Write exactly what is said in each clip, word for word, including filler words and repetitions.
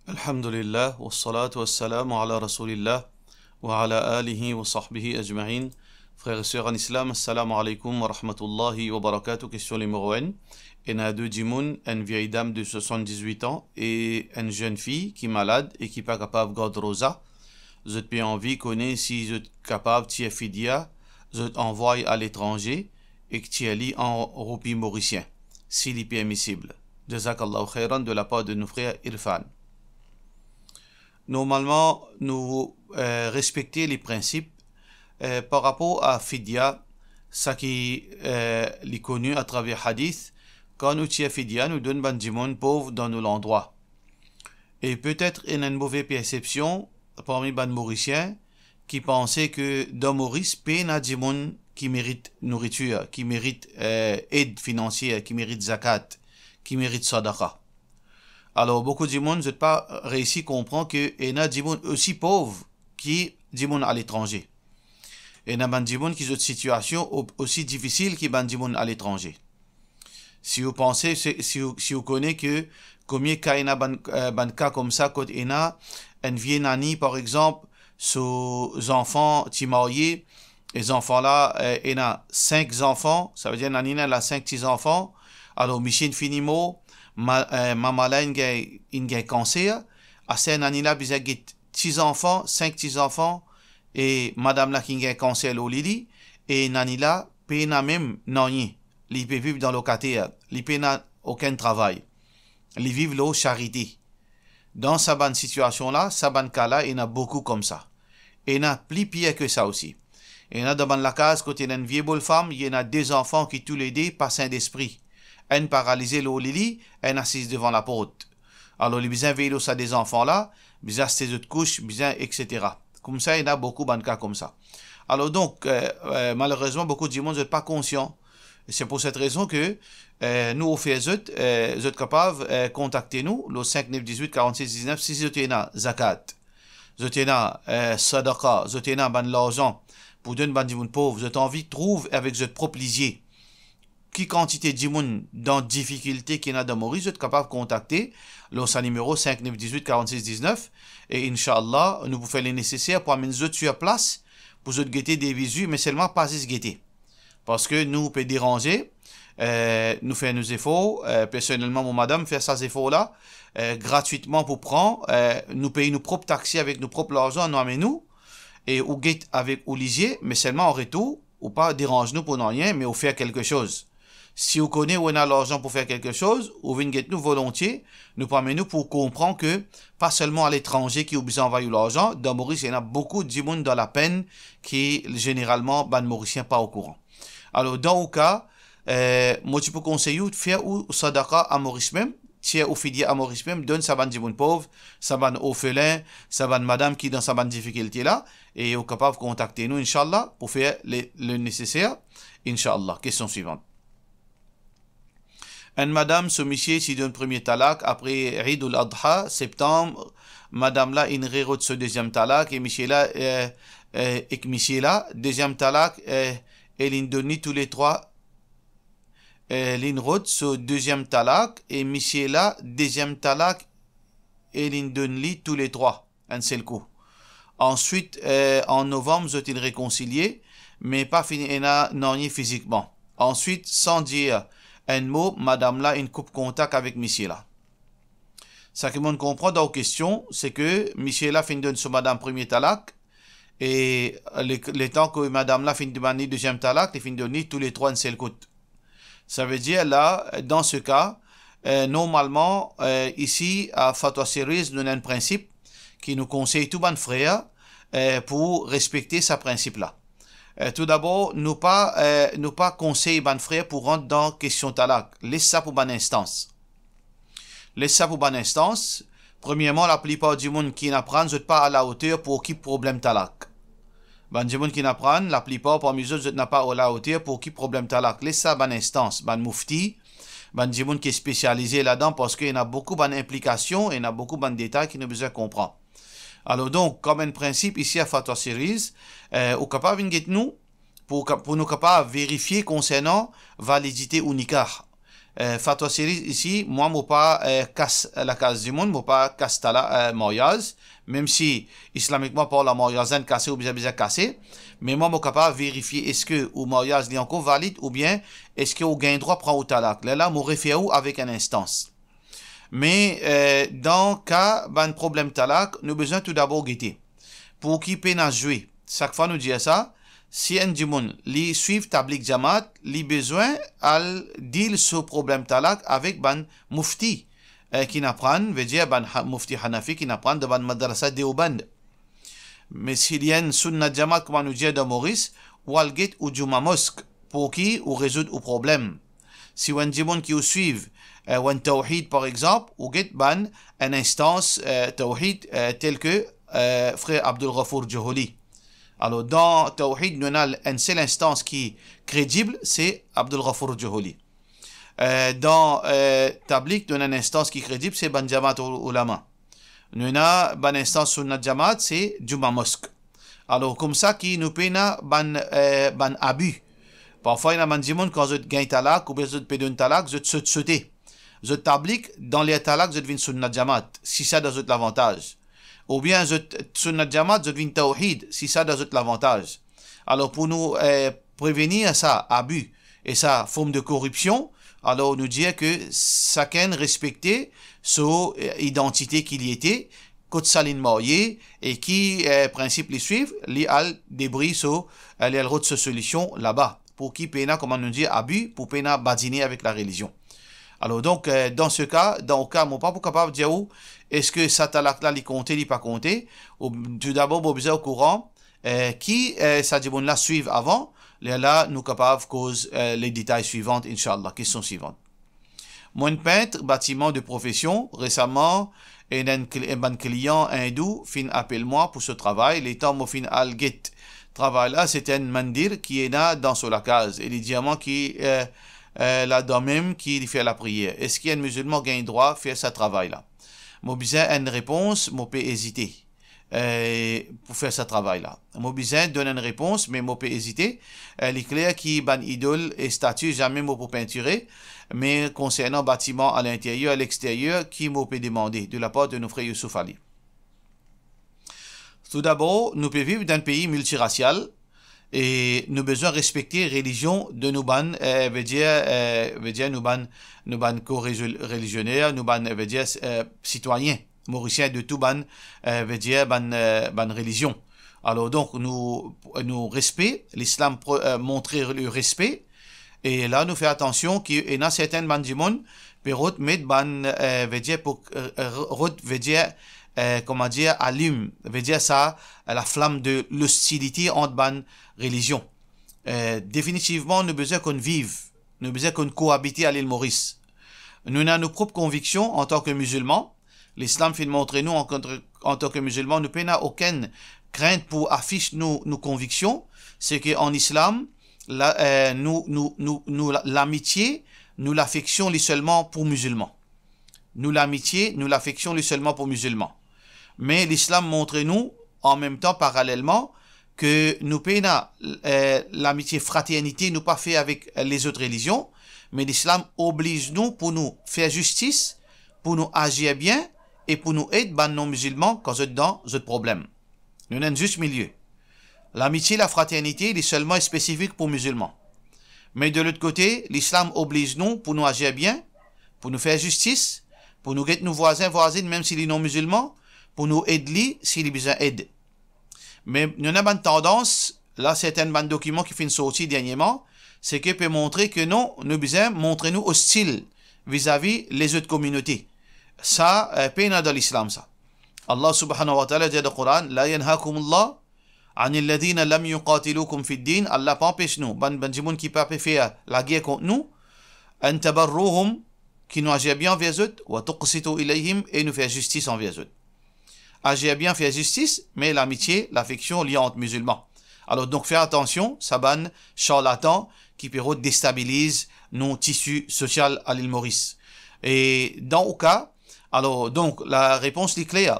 Alhamdulillah, wassalatu wassalamu ala Rasoulillah, wa ala alihi wa sahbihi ajmain. Frer e ser an Islam, assalamu alaikum wa rahmatullahi wa barakatuh. Kestion nimero enn. Ena de dimoun, enn viey dam de swasann-diz-wit an e enn zenn fi ki malad e ki pa kapav gard roza. Zot pe anvi kone si zot kapav tir fidya, zot anvway aletranze ek tir li an roupi morisien, si li permisib. Jazakallahu khairan, de lapar de nou frer Irfan. Normalman, nou, eh, respekte le prinsip, eh, par rapor a fidya, sa ki, eh, li koni atraver hadith, kan nou tir fidya, nou donn bann dimoun pov dan nou landrwa. E petet ena enn move persepsion parmi bann Morisien ki panse ke dan Moris pena dimoun ki merit nouritir, ki merit, eh, ed finansie, ki merit zakat, ki merit sadaka. Alor, boukou dimoun, zot pa reisi konpran ke ena dimoun osi pov ki dimoun aletranze. Ena bann dimoun ki zot sitiasion o-, osi difisil ki bann dimoun aletranze. Si ou panse, se, si ou, si ou kone ke komie ka ena bann, eh, bann ka koumsa kot ena enn vie nani, par exanp, so zanfan ti marye, e zanfan la, eh, ena sink zanfan, savedir nani la ena sink ti zanfan, alor misie inn fini mor, ma-, eh, mama la inn gagn, inn gagn kanser, aster nani la bizin get ti zanfan, sink ti zanfan, e madam la ki inn gagn kanser lor li li, e nani la pena mem nanye, li pe viv dan lokater, li pena okenn travay, li viv lor sarite. Dan sa bann sitiasion la, sa bann ka la, ena boukou koumsa. Ena pli pir ke sa osi. Ena dan bann lakaz kot ena enn vie bolfam, ena de zanfan ki toulede pa sin despri. Enn paralize lor lili, enn asiz devan laport. Alor, li bizin vey lor sa de zanfan la, bizin aste zot kous, bizin, et cetera. Koumsa, ena boukou bann ka koumsa. Alor donk, eh, eh, malerezman, boukou dimoun, zot pa konsian. Se pou set rezon ke, eh, nou ofer zot, eh, zot kapav, eh, kontakte nou, lor sink nef diz-wit karant-sis diz-nef, si zot ena zakat, zot ena, eh, sadaka, zot ena bann larzan pou donn bann dimoun pov, zot anvi trouv avek zot prop lizie ki kantite dimoun dan difikilte ki ena dan Moris, zot kapav kontakte lor sa nimero sink nef diz-wit karant-sis diz-nef, e inshallah, nou pou fer le neseser pou amenn zot sir plas, pou zot gete de vizi, me selman pa zis gete. Parski nou pe deranze, eh, nou fer nou zefor, eh, personelman, mo madam fer sa zefor la, eh, gratwitman pou pran, eh, nou pey nou prop taxi avek nou prop larzan, nou amenn ou, e ou get avek ou lizie, me selman an retour, ou pa deranz nou pou nanye, me ou fer kelke soz. Si ou kone ou ena larzan pou fer kelke soz, ou vinn get nou volontie, nou pou amenn ou pou konpran ke pa selman aletranze ki ou bizin anvway ou larzan, dan Moris ena boukou dimoun dan lapenn ki zeneralman bann Morisien pa okouran. Alor, dan ou ka, eh, mo ti pou konsey ou fer ou sadaka a Moris mem, tir ou fidya a Moris mem, donn sa bann dimoun pov, sa bann orfelin, sa bann madam ki dan sa bann difikilte la, e ou kapav kontakte nou, inshallah, pou fer le, le neseser, inshallah. Kestion swivan. Enn madam, so misie ti donn premie talak apre Eid al-Adha, septam, madam la inn rerod so deziem talak, e misie la, eh, eh, ek misie la, deziem talak, eh, e linn donn li touletrwa, eh, linn rod so deziem talak, e misie la, deziem talak, e linn donn li touletrwa enn sel kou. Answit, eh, an novam, zot inn rekonsilie, me pa finn ena nanye fizikman. Answit, san dir enn mo, madam la inn koup kontak avek misie la. Seki mo'nn konpran dan ou kestion, se ke misie la finn donn so madam premie talak, e le, letan ke madam la finn demann li deziem talak, li finn donn li touletrwa enn sel kout. Savedir la, dan se ka, eh, normalman, eh, isi, a Fatwa Series, nou ena enn prinsip ki nou konsey tou bann frer, eh, pou respekte sa prinsip la. Eh, toudabor, nou pa, eh, nou pa konsey bann frer pou rant dan kestion talak. Les sa pou bann instans. Les sa pou bann instans. Premierman, laplipar dimoun ki inn aprann, zot pa alaoter pou okip problem talak. Bann dimoun ki inn aprann, laplipar parmi zot, zot napa alaoter pou okip problem talak. Les sa bann instans, bann mufti, bann dimoun ki spesialize ladan, parski ena boukou bann inplikasion, ena boukou bann detay ki nou bizin konpran. Alor donk, kom enn prinsip, isi a Fatwa Series, eh, ou kapav vinn get nou, pou ka-, pou nou kapav verifie konsernan validite ou nikah. Eh, fatwa seri isi, mwa mo pa, eh, kas lakaz dimoun, mo pa kas tala, eh, maryaz, mem si islamikman parlan maryaz la inn kase oubien bizin kase, me mwa mo kapav verifie eski ou maryaz li ankor valid oubien eski ou gagn drwa pran ou talak. Lerla mo refer ou avek enn instans. Me, eh, dan ka bann problem talak, nou bizin toudabor gete. Pou ki pena zwe, sak fwa nou dir sa, si enn dimoun li swiv tablik jamaat, li bizin al deal so problem talak avek bann mufti, eh, ki'nn aprann, vedir bann ha-, mufti Hanafi ki'nn aprann dan bann madrasa Deoband. Me si li enn sunnat jamaat, kouma nou dir dan Moris, ou al get ou Juma Mosk, pou ki ou rezoud ou problem. Si ou enn dimoun ki ou swiv, eh, ou enn tawhid, par exanp, ou get bann enn instans, eh, tawhid, eh, tel ke, eh, frer Abdul Ghafour Joholi. Alor, dan tawhid, nou ena enn sel instans ki kredib, se Abdul Ghafour Joholi. Eh, dan, eh, tablik, nou ena enn instans ki kredib, se bann jamaat ul-, ulama. Nou ena bann instans sunnat jamaat, se Juma Mosk. Alor, koumsa ki nou pena bann, eh, bann abi. Parfwa, ena bann dimoun, kan zot gagn talak, oubien zot pe donn talak, zot sot sote. Zot tablik, dan ler talak, zot vinn sunnat jamaat, si sa dan zot lavantaz. Oubien zot sunnat jamaat, zot vinn tawhid, si sa dan zot lavantaz. Alor, pou nou, eh, prevenir sa abi e sa form de koripsion, alor nou dir ke sakenn respekte so, eh, idantite ki li ete, kot sa li'nn marye e ki, eh, prinsip li swiv, li al debri so, eh, li al rod so solision laba. Pou ki pena, kouma nou dir, abi, pou pena badine avek larelizion. Alor, donk, eh, dan se ka, dan ou ka, mo pa pou kapav dir ou, eski sa talak la, li konte, li pa konte, ou, toudabor, mo bizin okouran, eh, ki, eh, sa dimoun la swiv avan, lerla nou kapav koz, eh, le detay swivan, inshallah, kestion swivan. Mo enn pint batiman de profesion, resaman, enn, enn kli-, enn bann klian indou finn apel mwa pou so travay, letan mo finn al get travay la, se enn mandir ki ena dan so lakaz, e li dir mwa ki, eh, eh, ladan mem ki li fer lapriyer. Eski enn mizilman gagn drwa fer sa travay la? Mo bizin enn repons, mo pe ezite, eh, pou fer sa travay la. Mo bizin donn enn repons, me mo pe ezite. Eh, li kler ki bann idol e stati, zame mo pou pintire, me konsernan batiman a linteryer, a lexteryer, ki mo pe demande de lapar de nou frer Youssouf Ali? Toudabor, nou pe viv dan enn pei miltirasial, e nou bizin respekte relizion de nou bann, eh, vedir, eh, vedir nou bann, nou bann ko-reli-, relizioner, nou bann, eh, vedir, eh, sitwayin morisien de tou bann, eh, vedir bann, eh, bann relizion. Alor, donk, nou, nou respe, Lislam pro-, eh, montre le respe, e la, nou fer atansion ki ena sertin bann dimoun pe rod met bann, eh, vedir pou, eh, rod, vedir, eh, kouma dir, alim, vedir sa, laflam de lostilite ant bann relizion. Eh, definitivman, nou bizin konn viv, nou bizin konn koabite a Lil Moris. Nou ena nou prop konviksion antan ke mizilman. Lislam finn montre nou, antan, antan ke mizilman, nou pena okenn krint pou afis nou, nou konviksion. Se ke an Islam, la, eh, nou, nou, nou, nou, la, lamitie, nou lafeksion, li selman pou mizilman. Nou lamitie, nou lafeksion, li selman pou mizilman. Me Lislam montre nou, an mem tan, paralelman, ke nou pena, eh, lamitie fraternite, nou pa fer avek, eh, lezot relizion, me Lislam obliz nou pou nou fer zistis, pou nou azir bien e pou nou ed bann non-mizilman kan zot dan zot problem. Nou ena enn zis milie. Lamitie, lafraternite, li selman spesifik pou mizilman. Me de lot kote, Lislam obliz nou pou nou azir bien, pou nou fer zistis, pou nou get nou vwazin, vwazinn, mem si li non-mizilman, pou nou ed li si li bizin ed. Me nou ena bann tandans, la, sertin bann dokiman ki finn sorti derniereman, seki pe montre ke non, nou bizin montre nou ostil vizavi lezot kominote. Sa, eh, pena dan Lislam, sa. Allah subhanahu wa ta'ala dir dan Koran, "La yanhakumullah anil ladhina lam yuqatilukum fid din." Allah pa anpes nou, bann, bann dimoun ki pa pe fer lager kont nou, "an tabarruhum," ki nou azir bien anver zot, "wa tuqsitu ilayhim," e nou fer zistis anver zot. Azir bien, fer zistis, me lamitie, lafeksion, li ant mizilman. Alor, donk, fer atansion, sa bann sharlatan ki pe rod destabiliz nou tisi sosial a Lil Moris. E dan ou ka, alor, donk, larepons li kler.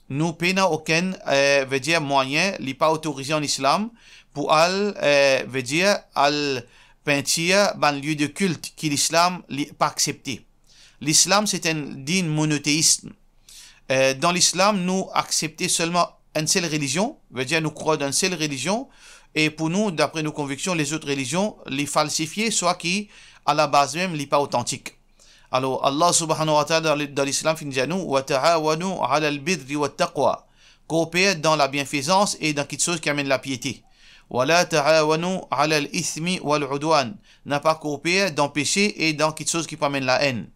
Nou pena okenn, eh, vedir mwayin, li pa otorize an Islam pou al, eh, vedir al, pintir bann lie de kilt ki Lislam li pa aksepte. Lislam, se enn din monoteism. Eh, dan Lislam, nou aksepte selman enn sel relizion, vedir nou krwar dan enn sel relizion, e pou nou, dapre nou konviksion, lezot relizion, li falsifie, swa ki, a la baz mem, li pa otantik. Alor, Allah subhanahu wa ta'ala dan li-, dan Lislam finn dir nou, "Wa ta'awanu 'alal birri wat taqwa." Korper dan labienfezans e dan kitsoz ki amenn lapiete. "Wa la ta'awanu 'alal ithmi wal 'udwan." Napa korper dan pese e dan kitsoz ki pou amenn laenn.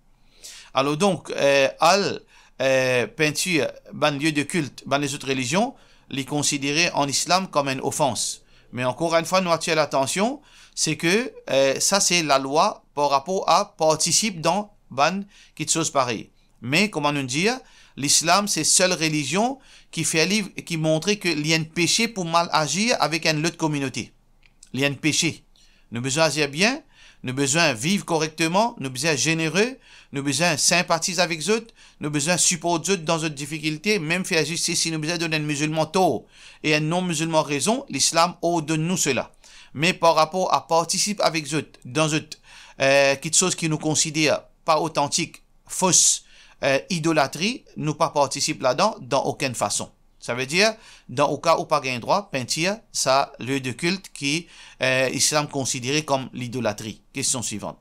Alor donk, eh, al, eh, pintir bann lie de kilt, bann lezot relizion, li konsidere an Islam kom enn ofans. Me ankor enn fwa, nou atir latansion, se ke, eh, sa se lalwa par rapor a partisip dan bann kitsoz parey. Me, kouma nou dir, Lislam se sel relizion ki fer li, ki montre ke li enn pese pou mal azir avek enn lot kominote. Li enn pese. Nou bizin azir bien, nou bizin viv korekteman, nou bizin zenere, nou bizin sinpatiz avek zot, nou bizin siport zot dan zot difikilte, mem fer zistis si nou bizin donn enn mizilman tor e enn non-mizilman rezon, Lislam ordonn nou sela. Me par rapor a partisip avek zot dan zot, eh, kitsoz ki nou konsider pa otantik, fos, eh, idolatri, nou pa partisip ladan dan okenn fason. Savedir, dan oka ou pa gagn drwa pintir sa lie de kilt ki, eh, Islam konsidere kom lidolatri. Kestion swivan.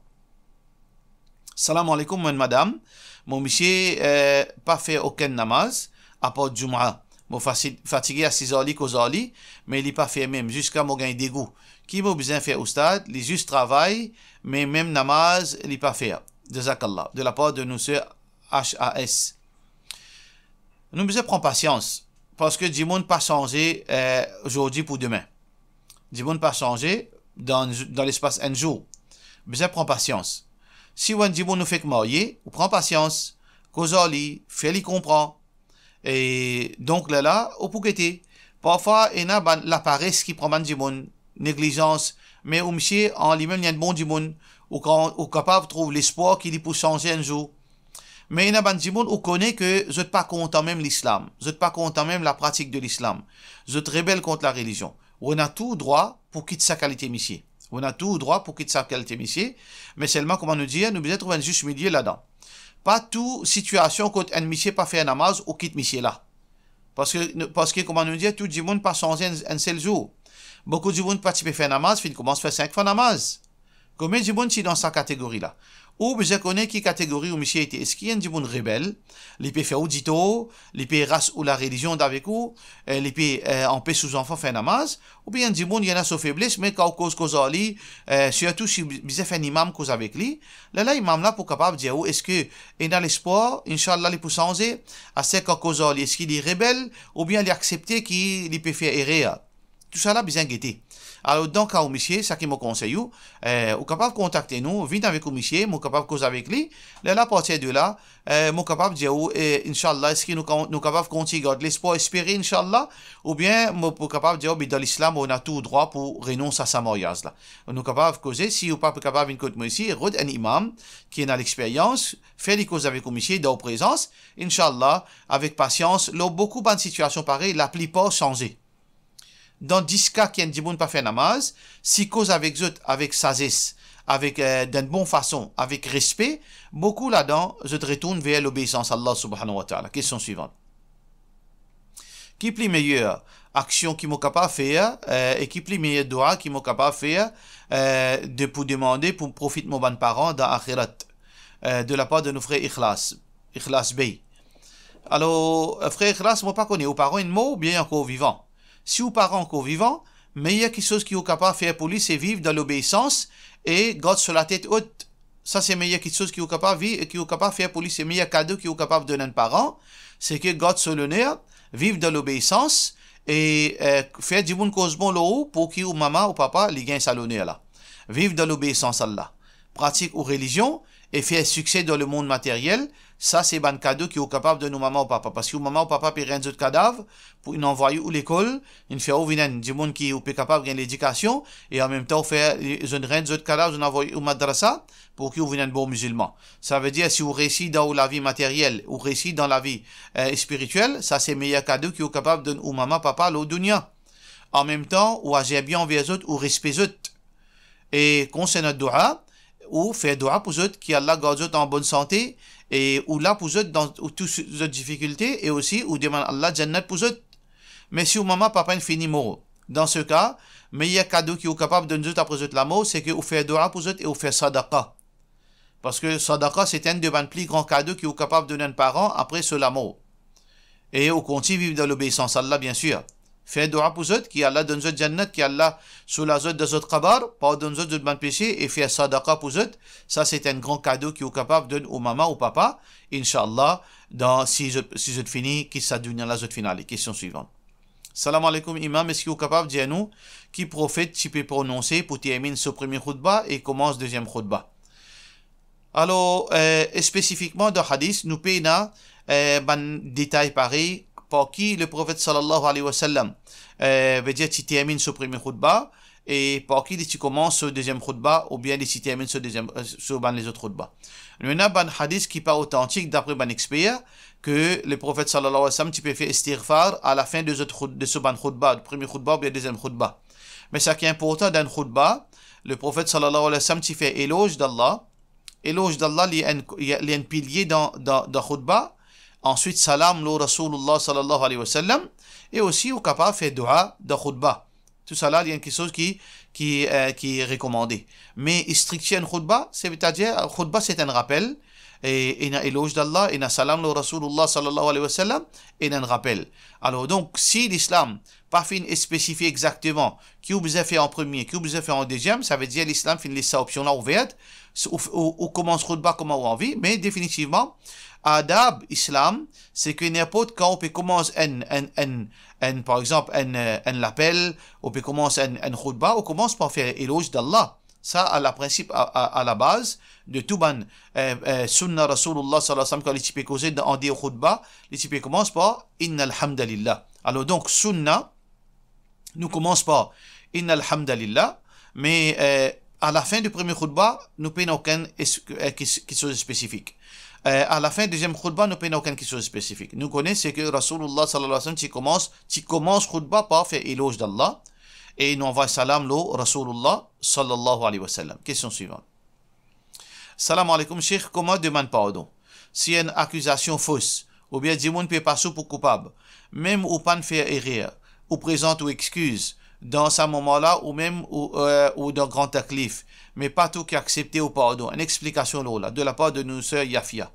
Salam aleykoum, mo enn madam. Mo misie, eh, pa fer okenn namaz, apar Jum'a. Mo fasi-, fatige asiz ar li, koz ar li, me li pa fer mem, ziska mo gagn degou. Ki mo bizin fer, oustad? Li zis travay, me mem namaz, li pa fer. Jazakallah. De lapar de nou ser H A S. Nou bizin pran pasians, parski dimoun pa sanze, eh, zordi pou demin. Dimoun pa sanze dan, dan lespas enn zour. Bizin pran pasians. Si ou enn dimoun ou fek marye, ou pran pasians, koz ar li, fer li konpran. E donk, lerla, ou pou gete. Parfwa, ena bann lapares ki pran bann dimoun, neglizans, me ou misie an limem, li enn bon dimoun, ou kan, ou kapav trouv lespwar ki li pou sanze enn zour. Me ena bann dimoun ou kone ke zot pa kontan mem Lislam, zot pa kontan mem lapratik de Lislam, zot rebel kont larelizion. Ou ena tou drwa pou kit sa kalite misie. Ou ena tou drwa pou kit sa kalite misie, me selman, kouma nou dir, nou bizin trouv enn zis milie ladan. Pa tou sitiasion kot enn misie pa fer namaz, ou kit misie la. Parski, parski, kouma nou dir, tou dimoun pa sanze enn, enn sel zour. Boukou dimoun pa ti pe fer namaz, finn koumans fer sink fwa namaz. Konbien dimoun ti dan sa kategori la? Ou bizin kone ki kategori ou misie ete. Eski enn dimoun rebel, li pe fer ou ditor, li pe ras ou larelizion avek ou, eh, li pe, eh, anpes ou zanfan fer namaz, oubien enn dimoun, li ena so febles, me kan ou koz, koz ar li, eh, sirtou si ou bizin fer enn imam koz avek li, lerla imam la pou kapav dir ou, eski ena lespwar, inshallah, li pou sanze, aster kan koz ar li, eski li rebel, oubien li aksepte ki li pe fer erer. Tousala bizin gete. Alor, dan ka ou misie, sa ki mo konsey ou, eh, ou kapav kontakte nou, vinn avek ou misie, mo kapav koz avek li. Lerla, apartir de la, eh, mo kapav dir ou, eh, inshallah, eski nou ka-, nou kapav kontign gard lespwar, espere, inshallah, oubien mo pou kapav dir ou, be dan Lislam, ou ena tou drwa pou renons a sa maryaz la. Nou kapav koze, si ou pa kapav vinn kot mo isi, rod enn imam ki ena lexperyans, fer li koz avek ou misie dan ou prezans, inshallah, avek pasians, lor boukou bann sitiasion parey, laplipar sanze. Dan dis ka ki enn dimoun pa fer namaz, si koz avek zot avek sazes, avek, eh, dan enn bon fason, avek respe, boukou ladan zot retourn ver lobeisans Allah subhanahu wa ta'ala. Kestion swivan. Ki pli meyer aksion ki mo kapav fer, eh, e ki pli meyer dwa ki mo kapav fer, eh, de, pou demande pou profit mo bann paran dan axirat, eh, de lapar de nou frer Ikhlas, Ikhlas Bey. Alor, eh, frer Ikhlas, mo pa kone, ou paran inn mor oubien ankor vivan? Si ou paran ankor vivan, meyer kitsoz ki ou kapav fer pou li, se viv dan lobeisans e gard so latet ot. Sa se meyer kitsoz ki ou kapav vi-, ki ou kapav fer pou li, se meyer kado ki ou kapav donn enn paran, se ke gard so loner, viv dan lobeisans e, eh, fer dimoun koz bon lor ou pou ki ou mama ou papa li gagn sa loner la. Viv dan lobeisans Allah. Pratik ou relizion e fer sikse dan lemond materyel, sa se bann kado ki ou kapav donn ou mama ou papa, parski ou mama ou papa pe rann zot kadav pou inn anvway ou lekol, inn fer ou vinn enn dimoun ki ou pe kapav gagn ledikasion, e anmemtan ou fer, zot rann zot kadav, zot anvway ou madrasa, pou ki ou vinn enn bon mizilman. Savedir, si ou reisi dan ou lavi materyel, ou reisi dan lavi, eh, spiritiel, sa se meyer kado ki ou kapav donn ou mama, papa lor dounia. Anmemtan, ou azir bien anver zot, ou respe zot. E konsernan doua, ou fer doua pou zot, ki Allah gard zot an bonn sante, e ou la pou zot dan, ou tou zot difikilte, e osi ou demann Allah Jannat pou zot. Me si ou mama, papa inn fini mor, dan se ka, meyer kado ki ou kapav donn zot apre zot lamor, se ke ou fer doua pou zot e ou fer sadaqa. Parski sadaqa, se enn de bann pli gran kado ki ou kapav donn enn paran apre so lamor. E ou kontign viv dan lobeisans Allah, biensir. Fer doua pou zot, ki Allah donn zot Jannat, ki Allah soulaz zot dan zot kabar, pardonn zot zot bann pese e fer sadaqa pou zot. Sa, se enn gran kado ki ou kapav donn ou mama ou papa, inshallah, dan, si zot, si zot fini kit sa dunia la, zot finn ale. Kestion swivan. Salam aleykoum, Imam, eski ou kapav dir nou ki profet ti pe prononse pou terminn so premie khoutba e koumans deziem khoutba? Alor, eh, espesifikman dan hadis, nou pena, eh, bann detay parey, par ki le profet sallallahu alayhi wa sallam, eh, vedir ti terminn so premie khoutba, e par ki li ti koumans so deziem khoutba, oubien li ti terminn so deziem, eh, so bann lezot khoutba. Nou ena bann hadis ki pa otantik dapre bann exper, ke le profet sallallahu alayhi wa sallam ti pe fer istighfar a la fin de zot khout-, de so bann khoutba, premie khoutba oubien deziem khoutba. Me sa ki inportan dan enn khoutba, le profet sallallahu alayhi wa sallam ti fer eloz d'Allah. Eloz d'Allah, li enn, li enn pilie dan, dan, dan khoutba. Answit, salam lor Rasoulullah sallallahu alayhi wa sallam. E osi, ou kapav fer doua dan khoutba. Tousala, li enn kiksoz ki, ki, eh, ki rekomande. Me striktir enn khoutba, setadir, khoutba, se enn rapel, e, ena eloz d'Allah, ena salam lor Rasoulullah sallallahu alayhi wa sallam, ena enn rapel. Alor, donk, si Lislam pa finn spesifie exakteman ki ou bizin fer an premie, ki ou bizin fer an deziem, savedir Lislam finn les sa opsion la ouver, ou, ou, ou koumans khoutba kouma ou anvi, me definitivman, adab Islam, se ke ninport kan ou pe koumans enn, enn, enn, enn, par exanp, enn, eh, enn lapel, ou pe koumans enn, enn khoutba, ou koumans par fer eloz d'Allah. Sa, a la prinsip, a, a, a la baz de tou bann, eh, eh, sunna Rasoulullah sallallahu alayhi wa sallam, kan li ti pe koze dan, an deor khoutba, li ti pe koumans par, Innal hamdalillah. Alor, donk, sunna, nou koumans par, Innal hamdalillah, me, eh, a la fin de premie khoutba, nou pena okenn es-, eh, ki, kiksoz spesifik. Eh, a la fin deziem khoutba, nou pena okenn kiksoz spesifik. Nou kone se ke Rasoulullah sallallahu alayhi wa sallam ti koumans, ti koumans khoutba par fer eloz d'Allah, e nou anvway salam lor Rasoulullah sallallahu alayhi wa sallam. Kestion swivan. Salam aleykoum, Sheikh, kouma demann pardon si enn akizasion fos, oubien dimoun pe pas ou pou koupab, mem ou pann fer erer, ou prezant ou exkiz, dan sa moman la, ou mem ou, eh, ou dan gran taklif, me pa tou ki aksepte ou pardon. Enn explikasion lor la, de la par de nou ser Yafia.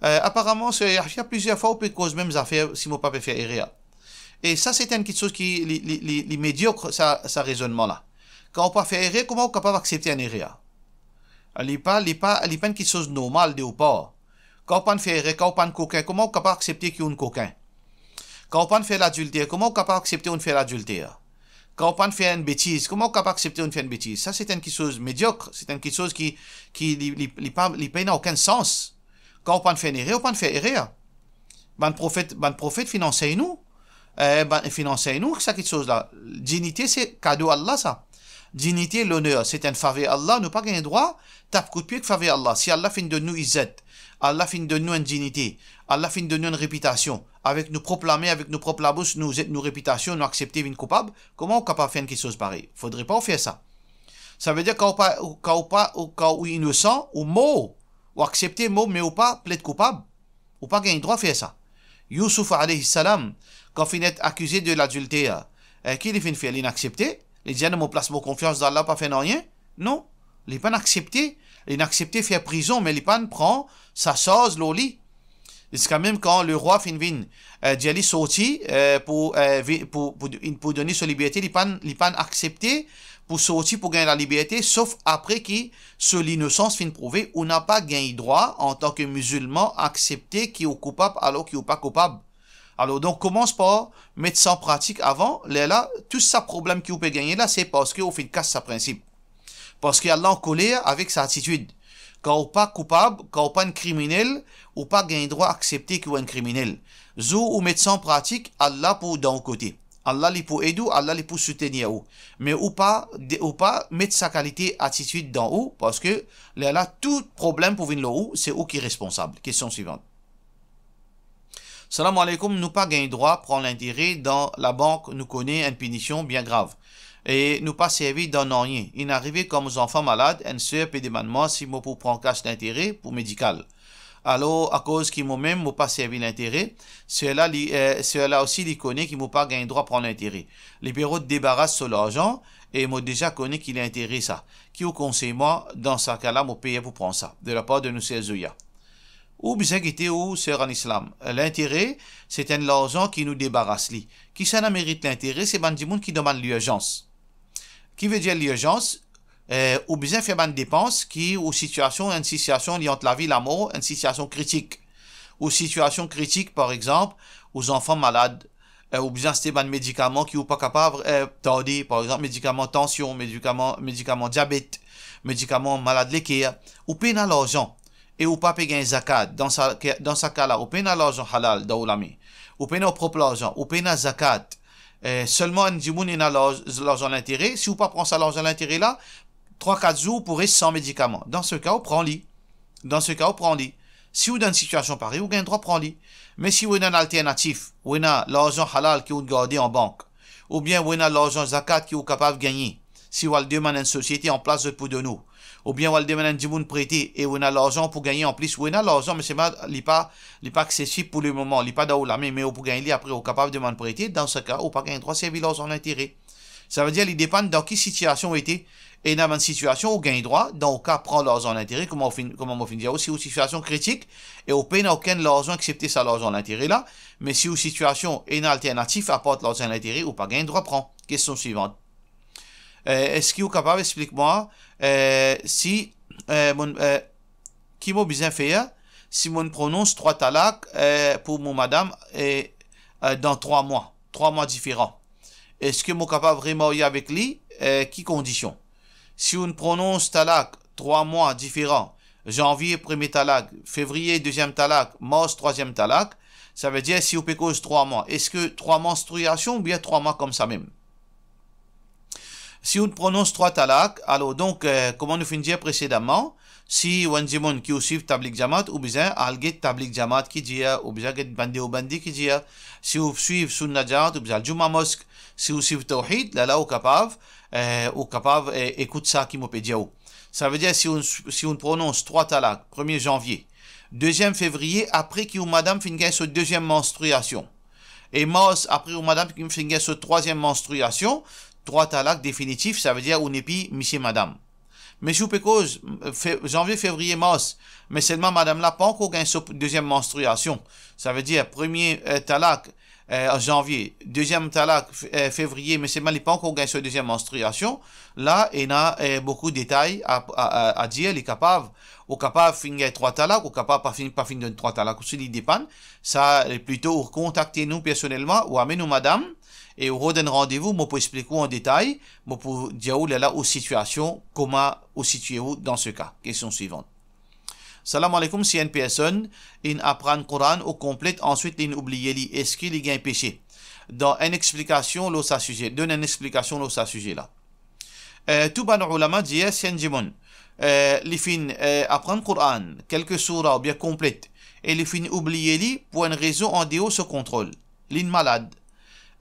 Eh, aparaman, ser Yafia, plizier fwa ou pe koz mem zafer si mo pa pe fer erer. E sa, se enn kiksoz ki li, li, li, li mediok, sa, sa rezonnman la. Kan ou pa fer erer, kouma ou kapav aksepte enn erer? Li pa, li pa, li pa enn kiksoz normal de ou par. Kan ou pann fer erer, kan ou pann kokin, kouma ou kapav aksepte ki ou enn kokin? Kan ou pann fer ladilter, kouma ou kapav aksepte ou enn fer ladilter? Kan ou pann fer enn betiz, kouma ou kapav aksepte ou enn fer enn betiz? Sa, se enn kiksoz mediok, se enn kiksoz ki, ki li, li, li pa, li pena okenn sans. Kan ou pann fer enn erer, ou pann fer erer. Bann profet, bann profet finn ansegn nou, eh, bann, finn ansegn nou sa kiksoz la. Dignité, se kado Allah sa. Dignité, loner, se enn faver Allah, nou pa gagn drwa tap kout pie ek faver Allah. Si Allah finn donn nou izzat, Allah finn donn nou enn dignité, Allah finn donn nou enn repitasion, avek nou prop lame, avek nou prop labous, nou zet nou repitasion, nou aksepte vinn koupab, kouma ou kapav fer enn kiksoz parey? Fodre pa ou fer sa. Savedir, kan ou pa, ou, kan ou pa, ou, kan ou inosan, ou mor, ou aksepte mor, me ou pa pled koupab, ou pa gagn drwa fer sa. Youssouf alayhi salam, kan finn et akize de ladilter, eh, ki li finn fer? Linn aksepte, li dir, "Non, mo plas mo konfians dan Allah, pa fer nanye." Non, li pann aksepte, linn aksepte fer prizon, me li pann pran sa sarz lor li. Ziska mem kan lerwa finn vinn, eh, dir li sorti, eh, pou, eh, vi-, pou, pou, pou donn li so liberte, li pann, li pann aksepte pou sorti, pou gagn laliberte, sof apre ki so linosans finn prouve. Ou napa gagn drwa, antan ke mizilman, aksepte ki ou koupab alor ki ou pa koupab. Alor, donk, koumans par met sa an pratik avan. Lerla, tou sa problem ki ou pe gagne la, se parski ou finn kas sa prinsip. Parski Allah ankoler avek sa atitid. Kan ou pa koupab, kan ou pa enn kriminel, ou pa gagn drwa aksepte ki ou enn kriminel. Zour ou met sa an pratik, Allah pou dan ou kote. Allah li pou ed ou, Allah li pou soutenir ou. Me ou pa de-, ou pa met sa kalite atitid dan ou, parski lerla tou problem pou vinn lor ou, se ou ki responsab. Kestion swivan. Salam aleykoum, nou pa gagn drwa pran lintere dan labank, nou kone enn pinision bien grav. e nou pa servi dan nanye. Inn arive kan mo zanfan malad, enn ser pe demann mwa si mo pou pran kas lintere pou medikal. Alor, akoz ki momem mo pa servi lintere, ser la li, eh, ser la osi li kone ki mo pa gagn drwa pran lintere. Li pe rod debaras so larzan e mo deza kone ki lintere sa. Ki ou konsey mwa dan sa ka la, mo per pou pran sa? De la par de nou ser Zoya. Ou bizin gete ou, ser an Islam. Lintere, se enn larzan ki nou debaras li. Kisannla merit lintere? Se bann dimoun ki dan bann lirzans. Ki vedir lirzans? Eh, ou bizin fer bann depans ki ou sitiasion, enn sitiasion li ant lavi lamor, enn sitiasion kritik. Ou sitiasion kritik, par exanp, ou zanfan malad, eh, ou bizin aste bann medikaman ki ou pa kapav, eh, tarde, par exanp, medikaman tansion, medikaman, medikaman diabet, medikaman malad leker, ou pena larzan e ou pa pe gagn zakat, dan sa, dan sa ka la, ou pena larzan halal dan ou lame, ou pena ou prop larzan, ou pena zakat, eh, selman enn dimoun ena larz-, larzan lintere, si ou pa pran sa larzan lintere la, trwa, kat zour ou pou res san medikaman. Dan se ka, ou pran li. Dan se ka, ou pran li. Si ou dan enn sitiasion parey, ou gagn drwa pran li. Me si ou ena enn alternatif, ou ena larzan halal ki ou garde an bank, oubien ou ena larzan zakat ki ou kapav gagne, si ou al demann enn sosiete anplas zot pou donn ou, oubien ou al demann enn dimoun prete e ou ena larzan pou gagne anplis, ou ena larzan, me selman li pa, li pa aksesib pou lemoman, li pa dan ou lame, me ou pou gagn li apre, ou kapav demann prete, dan se ka, ou pa gagn drwa servi larzan lintere. Savedir, li depann dan ki sitiasion ou ete. Ena bann sitiasion ou gagn drwa, dan ou ka, pran larzan lintere, kouma ou finn, kouma mo finn dir ou, si ou sitiasion kritik, e ou pena okenn larzan exsepte sa larzan lintere la, me si ou sitiasion ena alternatif apar larzan lintere, ou pa gagn drwa pran. Kestion swivan. Eh, eski ou kapav explik mwa, eh, si, eh, mo, eh, ki mo bizin fer si mo pronons trwa talak, eh, pou mo madam, eh, eh, dan trwa mwa, trwa mwa diferan? Eski mo kapav remarye avek li? Eh, ki kondision? Si ou pronons talak trwa mwa diferan, zanvie premie talak, fevriye deziem talak, mars trwaziem talak, savedir si ou pe koz trwa mwa, eski trwa manstriasion oubien trwa mwa koumsa mem? Si ou pronons trwa talak, alor donk, eh, kouma nou finn dir presedaman, si ou enn dimoun ki ou swiv Tablig Jamaat, ou bizin al get Tablig Jamaat ki dir, ou bizin get bann Deobandi ki dir. Si ou swiv Sunna Jamaat, ou bizin al Juma Mosk. Si ou swiv Tawhid, lala ou kapav, eh, ou kapav, eh, ekout sa ki mo pe dir ou. Savedir si ou, si ou pronons trwa talak, premie zanvie, deziem fevriye, apre ki ou madam finn gagn so deziem manstriasion, e mars, apre ou madam finn gagn so trwaziem manstriasion, trwa talak definitif, savedir ou nepli misie madam. Me si ou pe koz, fe-, zanvie, fevriye, mars, me selman madam la pa ankor gagn so deziem manstriasion, savedir premie, eh, talak, eh, zanvie, deziem talak, f-, eh, fevriye, me selman li pa ankor gagn so deziem manstriasion, la, ena, eh, boukou detay a, a, a, a dir, li kapav, ou kapav finn gagn trwa talak, ou kapav pa finn, pa finn donn trwa talak osi, li depann. Sa, eh, plito ou kontakte nou personelman, ou amenn ou madam, e ou rod enn randevou, mo pou explik ou an detay, mo pou dir ou lerla ou sitiasion, kouma ou sitie ou dan se ka. Kestion swivan. Salam aleykoum, si enn personn inn aprann Koran o konplet, answit linn oubliye li, eski li gagn pese? Dan enn explikasion lor sa size, donn enn explikasion lor sa size la. Eh, tou bann oulama dir, si enn dimoun, eh, li finn, eh, aprann Koran, kelke soura oubien konplet, e li finn oubliye li pou enn rezon andeor so kontrol, linn malad,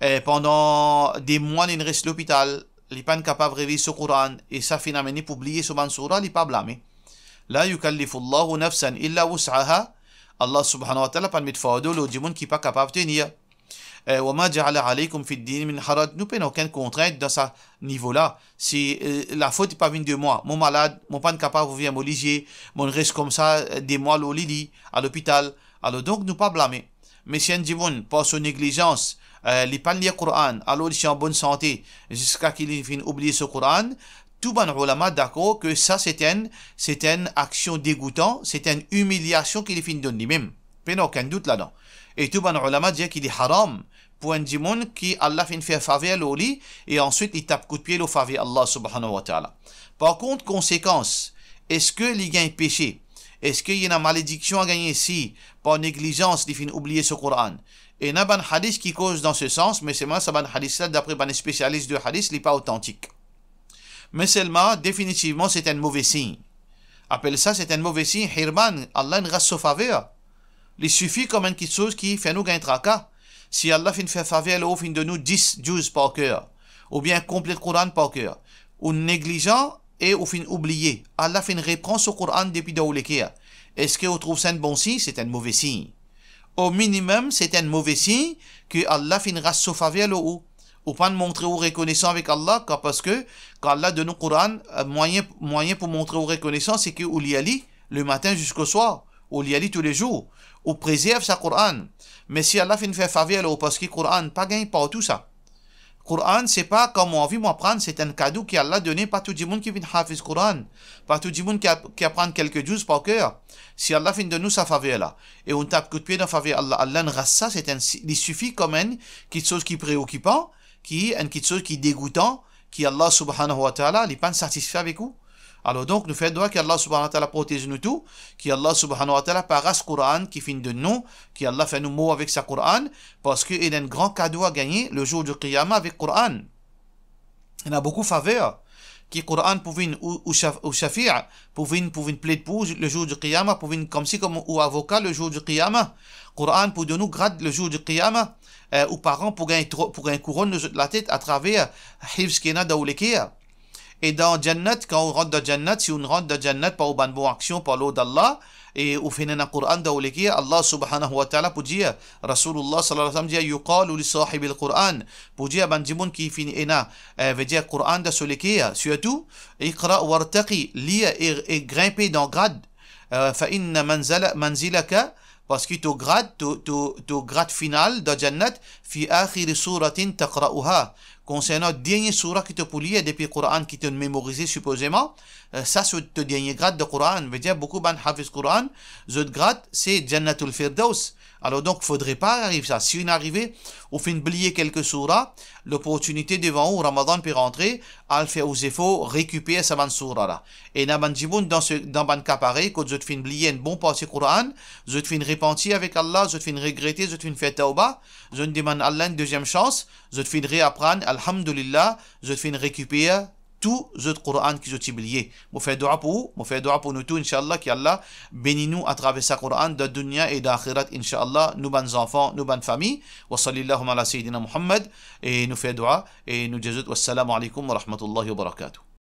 eh, pandan de mwa linn res lopital, li pa'nn kapav revir so Koran, e sa finn amenn li pou bliye so bann soura, li pa blame. La yukallifullahu nafsan illa wus'aha. Allah subhanahu wa ta'ala pa'nn met fardo lor dimoun ki pa kapav tenir. Eh, wa ma ja'ala alaykum fid din min haraj. Nou pena okenn kontrint dan sa nivo la. Si, eh, lafot pa vinn de mwa, mo malad, mo pa'nn kapav ouvir mo lizie, mo'nn res koumsa, eh, de mwa lor lili, a lopital, alor donk nou pa blame. Me si enn dimoun, par so neglizans, eh, li pa'nn lir Koran, alor li ti an bonn sante, ziska ki li finn oubliye so Koran, tou bann oulama dakor ke sa se enn, se enn aksion degoutan, se enn imiliasion ki li finn donn limem. Pena okenn dout ladan. E tou bann oulama dir ki li haram pou enn dimoun ki Allah finn fer faver lor li, e answit li tap kout pie lor faver Allah subhanahu wa ta'ala. Par kont, konsekans, eski li gagn pese? Eski ena malediksion a gagne si, par neglizans, li finn oubliye so Koran? Ena bann hadis ki koz dan se sans, me selman sa bann hadis la, dapre bann spesialis de hadis, li pa otantik. Me selman, definitivman, se enn move sign. Apel sa, se enn move sign, hirman, Allah inn ras so faver. Li sifi kouma enn kiksoz ki fer nou gagn traka. Si Allah finn fer faver lor ou, finn donn ou dis juz par ker, oubien konplet Koran par ker, ou neglizan e ou finn oubliye, Allah finn repran so Koran depi dan ou leker, eski ou trouv sa enn bon sign? Se enn move sign. O minimem, se enn move sign ki Allah finn ras so faver lor ou. Ou pa'nn montre ou rekonesan avek Allah, kan, parski kan Allah donn ou Koran, eh, mwayin, mwayin pou montre ou rekonesan, se ki ou lir li lematin ziska swar, ou lir li toulezour, ou prezerv sa Koran. Me si Allah finn fer faver lor ou, parski Koran pa gagn partou sa. Koran, se pa kan mo anvi mo aprann, se enn kado ki Allah done, pa tou dimoun ki vinn hafiz Koran, pa tou dimoun ki ap-, ki aprann kelke dzouz par ker. Si Allah finn donn ou sa faver la, e ou'nn tap kout pie dan faver Allah, Allah'nn ras sa, se enn si-, li sifi kom enn kiksoz ki preokipan, ki enn kiksoz ki degoutan, ki Allah subhanahu wa ta'ala, li pa'nn satisfe avek ou. Alor donk, nou fer dwa ki Allah subhanahu wa ta'ala protez nou tou, ki Allah subhanahu wa ta'ala pa ras Koran ki finn donn nou, ki Allah fer nou mor avek sa Koran, parski ena enn gran kado a gagne le jour du Qiyamah avek Koran. Ena boukou faver ki Koran pou vinn ou, ou shaf-, ou shafi', pou vinn, pou vinn pled pou ou le jour du Qiyamah, pou vinn komsi kom ou avoka le jour du Qiyamah. Koran pou donn ou grad le jour du Qiyamah. Eh, ou paran pou gagn tro-, pou gagn kouronn lor zot latet atraver hifz ki ena dan ou leker. E dan Jannat, kan ou rant dan Jannat, si ou rant dan Jannat par ou bann bon aksion, par lord Allah, e ou finn ena Koran dan ou leker, Allah subhanahu wa ta'ala pou dir, Rasoulullah sallallahu alayhi wa sallam dir, "Yuqalu li sahibil Koran", pou dir bann dimoun ki finn ena, eh, vedir Koran dan so leker, sirtou, "Iqra wartaqi", lir e, e grinpe dan grad, eh, "fa inna manzala-, manzilaka", parski to grad, to, to, to grad final dan Jannat, "fi akhiri suratin taqra'uha", konsernan dernie soura ki to pou lir depi Koran ki to memorize sipozeman, eh, sa se to dernie grad dan Koran. Vedir boukou bann hafiz Koran, zot grad se Jannatul Firdaus. Alor donk, fodre pa ariv sa. Si inn arive, ou finn bliye kelke soura, loportinite devan ou, Ramadan pe rantre, al fer ou zefor, rekiper sa bann soura la. Ena bann dimoun dan se, dan bann ka parey, kot zot finn bliye enn bon parti Koran, zot finn repanti avek Allah, zot finn regrete, zot finn fer tawba, zot demann Allah enn deziem sans, zot finn reaprann, alhamdulillah, zot finn rekiper tou zot Koran ki zot ti bliye. Mo fer dwa pou ou, mo fer dwa pou nou tou, inshallah, ki Allah beni nou atraver sa Koran dan dunya e dan axirat, inshallah, nou bann zanfan, nou bann fami. Wa sallallahu ala sayyidina Muhammad, e nou fer dwa, e nou dir zot, wassalamu alaykum wa rahmatullahi wa barakatuh.